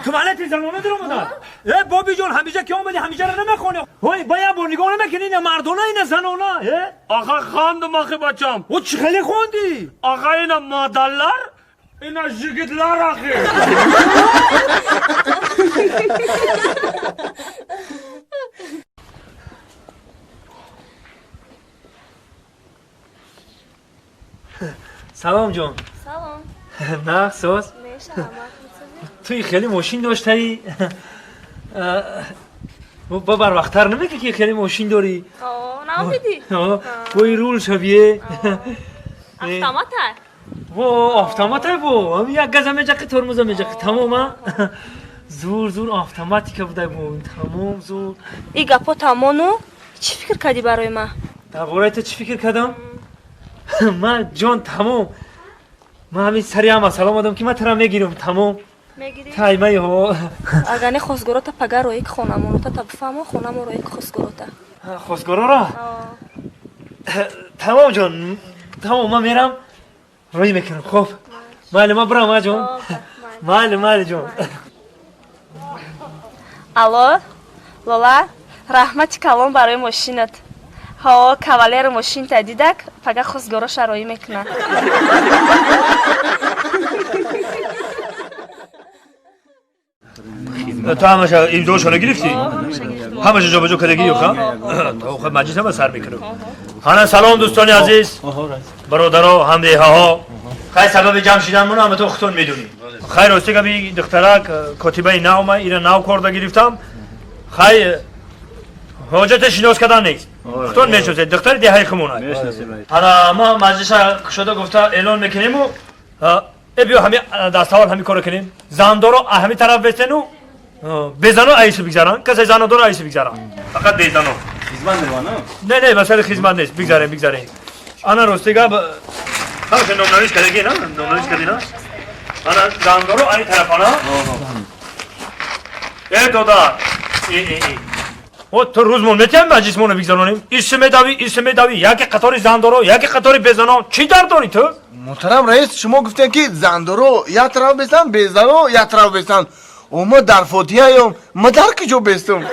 توالت زنانه در اومدن. ای بابی جان همیشه که اومدی همیشه رو نمیخونی. وای باید با نگاه نمیکنی اینا مردانه اینا زنانه. آقا خواندم آخه بچم. او چه خیلی خوندی؟ آقا اینا مادرلر اینا جگدلر آخه. سلام جان. سلام. نه سوز. توی خیلی ماشین داشتی؟ با بر وقت‌تر نمیگی که خیلی ماشین داری؟ آه نمیدی. وای رول شبیه. افتاماته. و افتاماته بو. هم یک گزمه میجقی ترمز میجقی تمام. زور زور افتاماتیک بوده بو. تمام زور. ای گپا تمامو چی فکر کردی برای من؟ درباره تو چی فکر کردم؟ من جان تمام. من همین سری هم سلام آدم که من ترا میگیرم تمام. میگیری؟ تایمه ها. اگر نه خواستگاراتا پگه روی خونمون تا بفهمم خونمون روی خواستگاراتا. خواستگارا را؟ تمام جان تمام من میرم روی میکنم. خب مال ما برام جان. مال مال جان. алло лола раҳмати калон барои мошинат. ҳо кавалери мошинта дидак пага хостгороша роӣ мекунад. تو همش امضاشو گرفتی؟ همش جابجا کردگی یا خا؟ تا خب مجلس هم سر میکنم. حالا سلام دوستان عزیز، برادرها، همدیه‌ها. خیر سبب جمع شدنمون هم تو خودتون میدونی. خیر راستی گمی دخترک کاتبه نو ما اینا نو کرده گرفتم. خیر حاجت شناس کردن نیست. خودتون میشناسید دختر دههای خمونه. حالا ما مجلس شده گفته اعلان میکنیم و بیا همین دستاول همین کارو کنیم. زندارو همین طرف بسنو بزنو ایسو بگذارن. کسی زنو داره ایسو بگذارن. فقط بزنو. خدمت نه نه نه مثلا خدمت نیست. بگذاریم بگذاریم. انا راستی گپ همش نامنویس کردی نه؟ نامنویس کردی نه؟ انا زندارو این طرف انا. ای دادا. ای ای ای. او تو روز مون میتیم مجلس مون بگذارونیم. ایسو میدوی ایسو میدوی یکی قطار زندارو یکی قطار بزنو. چی در داری تو؟ محترم رئیس شما گفتن که زندارو یک طرف بزن بزنو یک طرف بزن. و ما در فوتیه ایم ما در کجا بستم؟